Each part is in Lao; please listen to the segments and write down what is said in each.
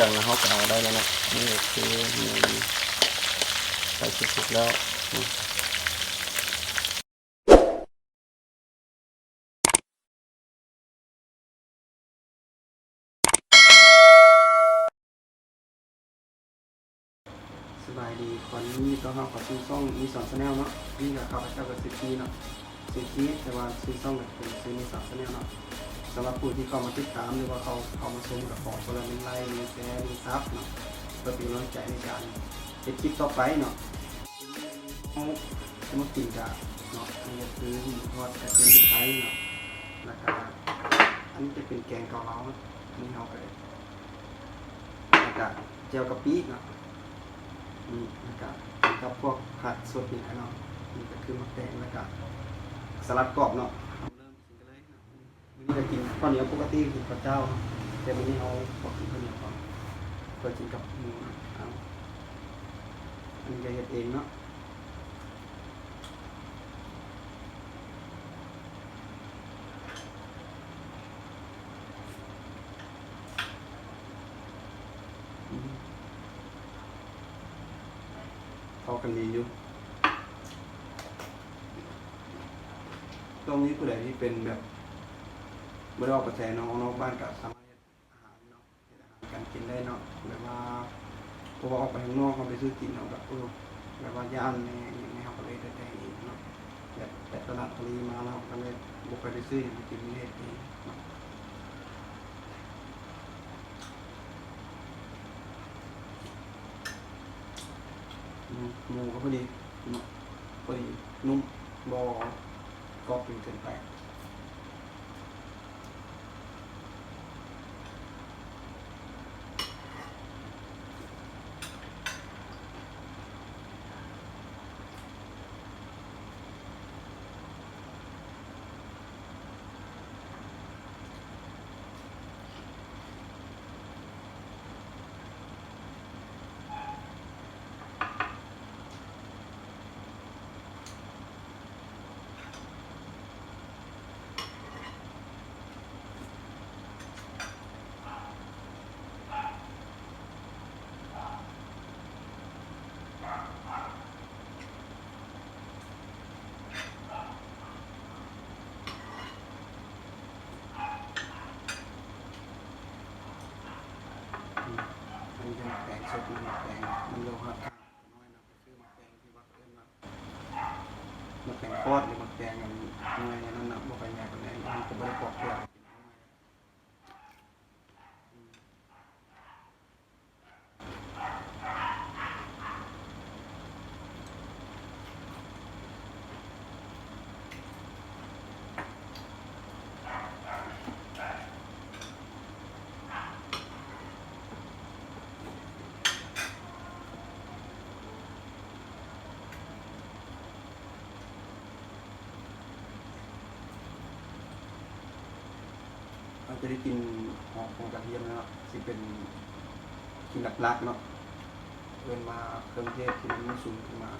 ອງແລ້ວ ເຮົາກໍເອົາໄດ້ແລ້ວເນາະ. ນີ້ກໍຄືໝູໄປສຸກໆແລ້ວ. ສະບາຍດີ ຂໍຍິນດີຕ້ອນຮັບເຂົ້າສູ່ຊ່ອງ ມີສອນ Channel ເນາະ. ນີ້ກໍຂ້າພະເຈົ້າກໍຊື່ຈີເນາະ ຊື່ຈີ ແຕ່ວ່າຊື່ຊ່ອງກໍເປັນຊື່ ມີສອນ Channel ເນາະ. ສຳລັບຜູ້ທີ່ເຂົ້າມາຕິດຕາມ ຫຼືວ່າເຂົ້າ ເຂົ້າມາຊົມ ກໍຂໍຄົນລະໜຶ່ງໄລຄ໌ ໜຶ່ງແຊ ໜຶ່ງຊັບເນາະ ເພື່ອເປັນກຳລັງໃຈໃນການເຮັດຄລິບຕໍ່ໄປເນາະ. ເຮົາຈະມາກິນກະເນາະ ອັນນີ້ກໍຄືໝູທອດກະທຽມ ພຣິກໄທເນາະ ແລ້ວກະອັນນີ້ຈະເປັນແກງເກົາລາວເນາະ. ອັນນີ້ເຮົາກໍ ແລ້ວກະແຈ່ວກະປິເນາະ. ນີ້ ແລ້ວກະກິນກັບພວກຜັກສົດນີ້ແຫຼະເນາະ. ນີ້ກໍຄືໝາກແຕງ ແລ້ວກະສະຫຼັດກອບເນາະ. ເຮົາເລີ່ມກິນກັນເລີຍເນາະ. ມື້ນີ້ກໍກິນເຂົ້າໜຽວ ປົກກະຕິກິນເຂົ້າເຈົ້າເນາະ ແຕ່ມື້ນີ້ເຮົາບໍ່ກິນເຂົ້າໜຽວກ່ອນ ເພື່ອກິນກັບໝູເນາະ. ເອົາ ອັນນີ້ກໍເຮັດເອງເນາະ. ອືມ ເຂົ້າກັນດີຢູ່. ຊ່ວງນີ້ຜູ້ໃດທີ່ເປັນແບບບໍ່ໄດ້ອອກໄປໃສເນາະ ນອກບ້ານກໍສາມາດເຮັດອາຫານເນາະ ເຮັດອາຫານການກິນໄດ້ເນາະ. ແບບວ່າ ເພາະວ່າອອກໄປຂ້າງນອກ ເຮົາໄປຊື້ກິນ ເຮົາແບບ ເອີ ແບບວ່າຢ້ານແດ່ ອີ່ຫຍັງແດ່ ເຮົາກໍເລີຍໄດ້ ໄດ້ເອງເນາະ. ແບບໄປຕະຫຼາດທະເລມາ ເຮົາກໍເລີຍບໍ່ຄ່ອຍໄດ້ຊື້ຫຍັງມາກິນ ມີແຕ່ເຮັດເອງເນາະ. ອືມ ໝູກໍພໍດີເນາະ ພໍດີນຸ້ມ ບໍ່ກອບຈົນເກີນໄປ. ອືມ ອັນນີ້ເປັນໝາກແຕງສົດ ໝາກແຕງມັນໂລຮະທາດນ້ອຍເນາະ ກໍຄືໝາກແຕງທີ່ວ່າເອີ້ນວ່າ ໝາກແຕງຄອດ ຫຼື ໝາກແຕງອັນໜ່ວຍອັນນັ້ນນະ ບໍ່ຄ່ອຍໃຫຍ່ປານໃດ ມັນກໍບໍ່ໄດ້ປອກເປືອກ. ເຮົາຈະໄດ້ກິ່ນຫອມຂອງກະທຽມເນາະ ຊິເປັນກິ່ນຫຼັກໆເນາະ ເອີ້ນວ່າເຄື່ອງເທດທີ່ມັນສູງຂຶ້ນມາ.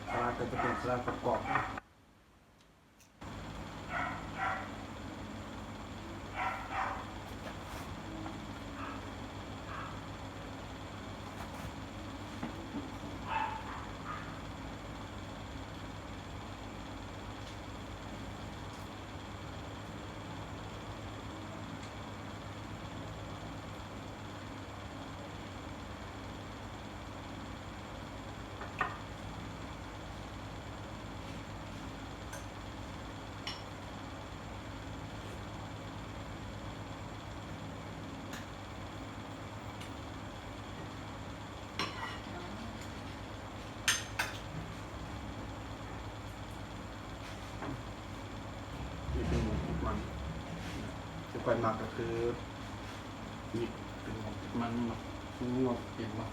ສະຫຼັດກໍຈະເປັນສະຫຼັດກອບໆ. ນີ້ເປັນໝູຕິດມັນ ທີ່ຂ້ອຍມັກກໍຄື ນີ້ເປັນໝູຕິດມັນເນາະ ງວດເປັນບໍ່? ເ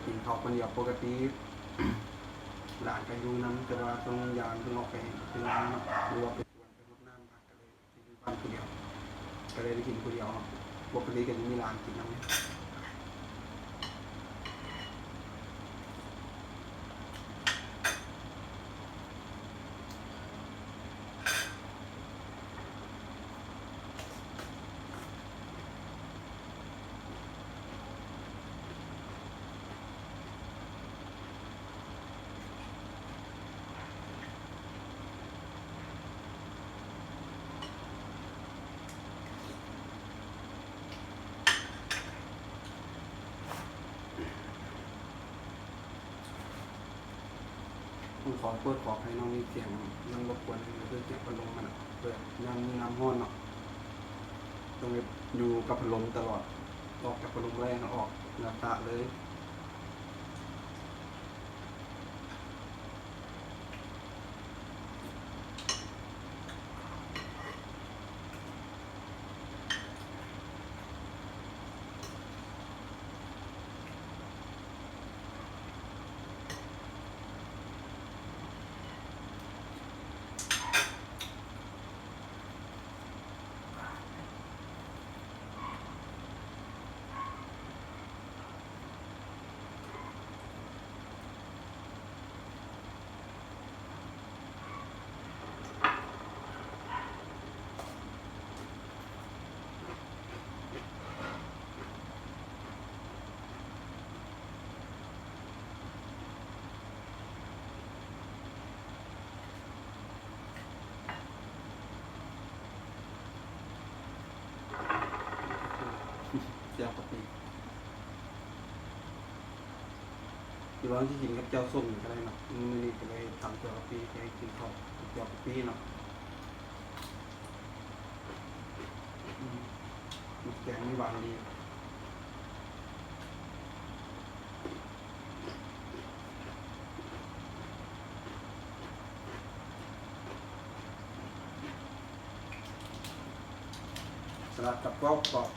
ກິນເຂົ້າຄົນດຽວ. ປົກກະຕິຫຼານກໍຢູ່ນຳ ແຕ່ວ່າຊ່ວງຍາມເພິ່ນອອກໄປເຮັດງານເນາະ ຫຼືວ່າໄປສວນໄປຫົດນ້ຳ ກໍເລີຍ ຢູ່ບ້ານຜູ້ດຽວ ກໍເລີຍໄດ້ກິນຜູ້ດຽວເນາະ. ປົກກະຕິກໍຈະມີຫຼານກິນນຳ. ຕ້ອງຂໍເປີດ ຂໍອະໄພເນາະ ມີສຽງດັງລົບກວນ ກໍຄືສຽງພັດລົມມັນນະ ເປີດຍາມ ຍາມຮ້ອນເນາະ ຕ້ອງແບບຢູ່ກັບພັດລົມຕະຫຼອດ ອອກຈາກພັດລົມບໍ່ໄດ້ ອອກໜ້າຕາງເລີຍ. ແຈ່ວກະປິ ຫຼືວ່າເຮົາຊິກິນກັບແຈ່ວສົ້ມກໍໄດ້ເນາະ. ມື້ນີ້ກໍເລີຍຕຳແຈ່ວກະປິ ໃຫ້ກິນເຂົ້າກັບແຈ່ວກະປິເນາະ. ອືມ ແກງມັນຫວານດີ. ສະຫຼັດກັບກອບ ກອບ.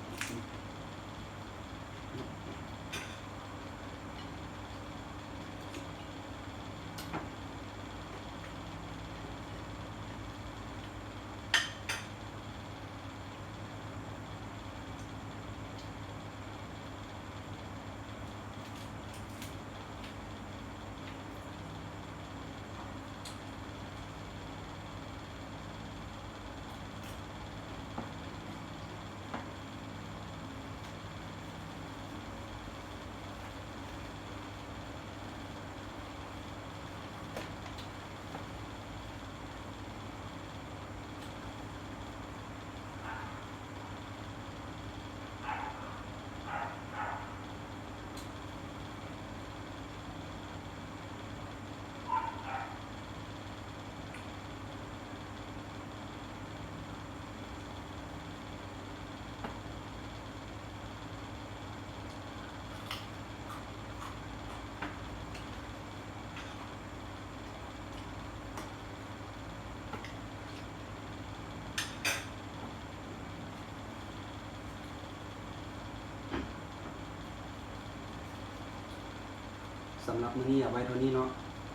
ສຳລັບມື້ນີ້ເອົາໄວ້ເທົ່ານີ້ເນາະ.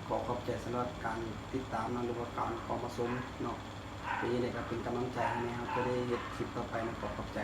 ຂໍຂອບໃຈສຳລັບການຕິດຕາມເນາະ ຫຼືວ່າການເຂົ້າມາຊົມເນາະ. ເປັນຈັ່ງໃດກໍເປັນກຳລັງໃຈໃຫ້ແດ່ ເຮົາຈະໄດ້ເຮັດຄລິບຕໍ່ໄປເນາະ. ຂໍຂອບໃຈ.